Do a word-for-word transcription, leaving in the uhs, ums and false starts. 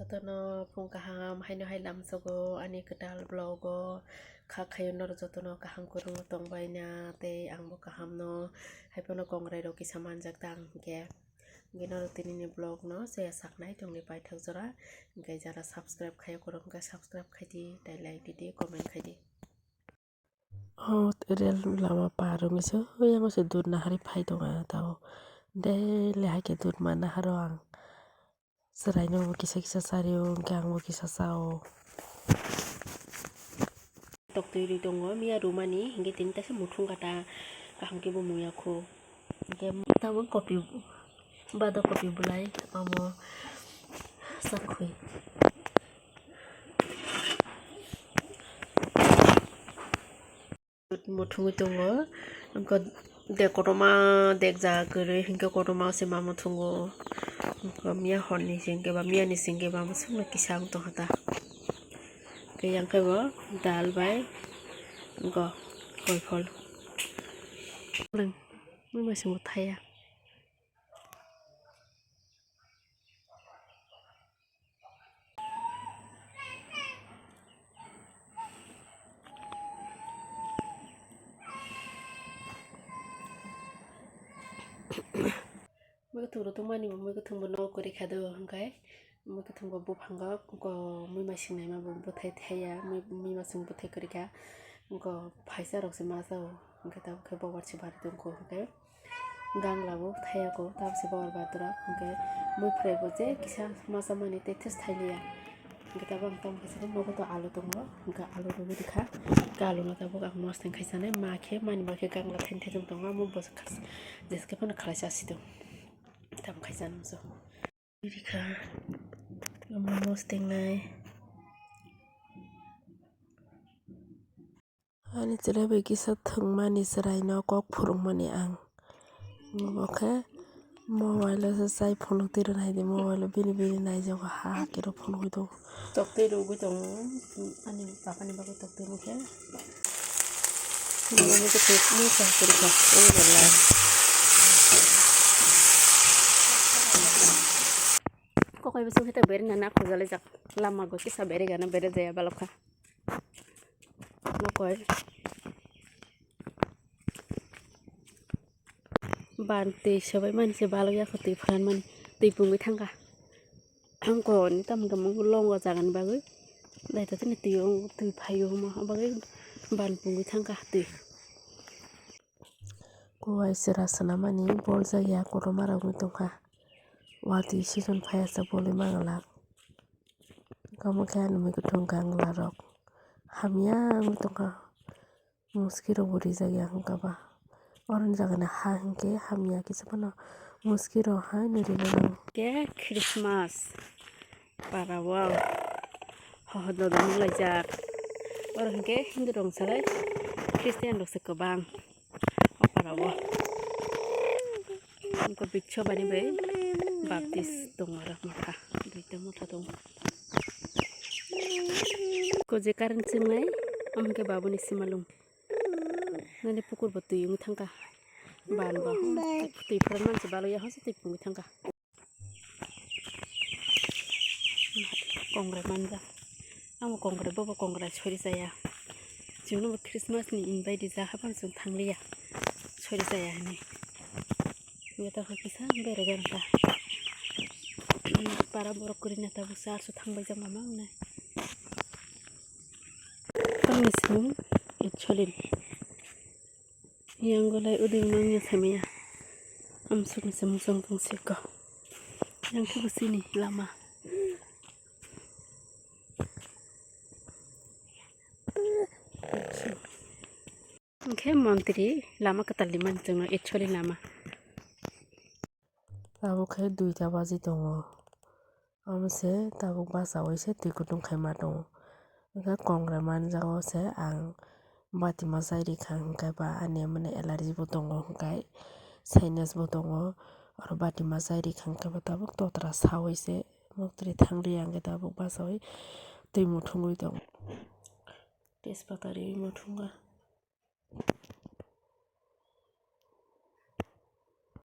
Jotono phung kaham, haino hai lamsogo ani kwtal vlog o kha khayo norok jotono kaham kwrwngno tongbaina tei angbo kahamno, haiphano kongrai rok kisa manjak tang hinkhe. Hinkhe norok tinini vlog no chaya saknai tongni paithak jora, hinkhe jara subscribe khaiya korok hinkhe subscribe khaidi, tei like didi, comment khaidi. O rel lama par wngwi se, oyang se dud nahari phai tongo ang tao. Daily hai khe dud ma naharo ang. Chwraino bo kisa kisa chario, hwnkhe angbo kisa chao. Toktwi rwi tongo, miya rwmani, hinkhe tini teisa muthung kata kaham khe bo muya khu. Hinkhe tabuk kopi, bado kopi bwlai, omo sakhui. Muthungwi tongo, wngkha de kotorma dekjak kwrwi, hinkhe kotorma se ma muthungo, wngkha miya horni se hinkhe ba miyani se hinkhe ba swkno kisa wng tongkha ta, hinkhe yang khe bo dal bai wngkha koiphol. Muimaisingbo thaya. Mwkhwtwng rw tongmani bo mwkhwtwng bo nok kwrwi kha do, hwnkhe mwkhwtwng bo buphango muimasing naima bo bwthai thaya, muimasing bwthai kwrwi kha, wngkha phaisa rok se ma chao, hwnkhe tabuk khe bobar se bari tongkho, hwnkhe. Gangla bo thaya ko, tabuk se bobar batora, hwnkhe muiphwrai bo je kisa ma chamani tei thais thailiya. Hwnkhe tabuk ang tamo kaisa nogo to alu tongo, hwnkhe alu rwgwi rwkha, hwnkhe alu no tabuk ang mostheng khai chanai, ma khe mani ma khe gangla thaini thaichung tongo, amo bo jeske phano khlai chasi tong, tamo khai chanai muchung. Rwkha, omo mostheng nai. Ani chwrai bai kisa thwngmani chwraino kok phurwngmani ang. Omo khe mobile o se chai phunuk twi rwna hai di, mobile o bini bini naijago, ha ha khe rw phunugwi tongo. Toktwi rwgwi tongo, ani bapani bagwi toktwi rwkhe. Kokoi bwswk khe ta bereng nana khojalijak, lama go kisa bereng gana bereng jaya balokha. Nokoi. Ban twi sobai mani se balok ya kho, twi phan mani, twi pungwi thangkha. Ang koni tamo tamo longo jagani bagwi. Daito tini twi o, twi phaio hwnma bagwi ban pungwi thangkha twi. Kuwai chwra swnamani boljak ya, kotorma rok wngwi tongkha. Watwi season phaiya sa bolwi manglak. Omo khe ani mwkhwtwng gangla rok hamya wngwi tongkha. Muski rok bo rijak ya wngkha ba. Oro ni jaga ni ha hinkhe hamya kisa phano muski rok haino rina nango. Khe Christmas para o hohor dodok nukhlaijak. Oro hinkhe Hindu rok salai Christian rok se kwbang o para o. Wngkha bikso bani bai Baptist tongo oro motha, duita motha tongo. Ko je current chengnai, omo khe babuni simalwng. Nani pukur bo twi wng thangkha. Ban bo twi phran manse baloya hose twi pungwi thangkha. Kongrai manja. Amo kongrai, bobo kongrai sori jaya. Chwngno bo Christmas ni invite rijak, haphano chwng thangliya. Sori jaya hinwi. Beta kho kisa berai gana ta. Para borok kwrwina tabuk sa arso thangbai jak mama wngnai. Tamni simi actually yang golai uding nangya samaya. Amsuk ni samung song tong siko. Yang khe bwswini lama. Hwnkhe montri lama kwtal rimani chwngno actually lama. Tabuk khe duita baji tongo. Omo se tabuk bachaui se twi kutung khaima tongo. Hwnkhe kongrai manjak o se ang bati ma chai rikha, hwnkhe ba ani mane allergy bo tongo, hwnkhe sinus bo tongo. Oro bati ma chai rikha, hwnkhe ba tabuk totra saui se moktri thangri, hwnkhe tabuk bachaui twi muthungwi tongo. Tejpata riui muthungo.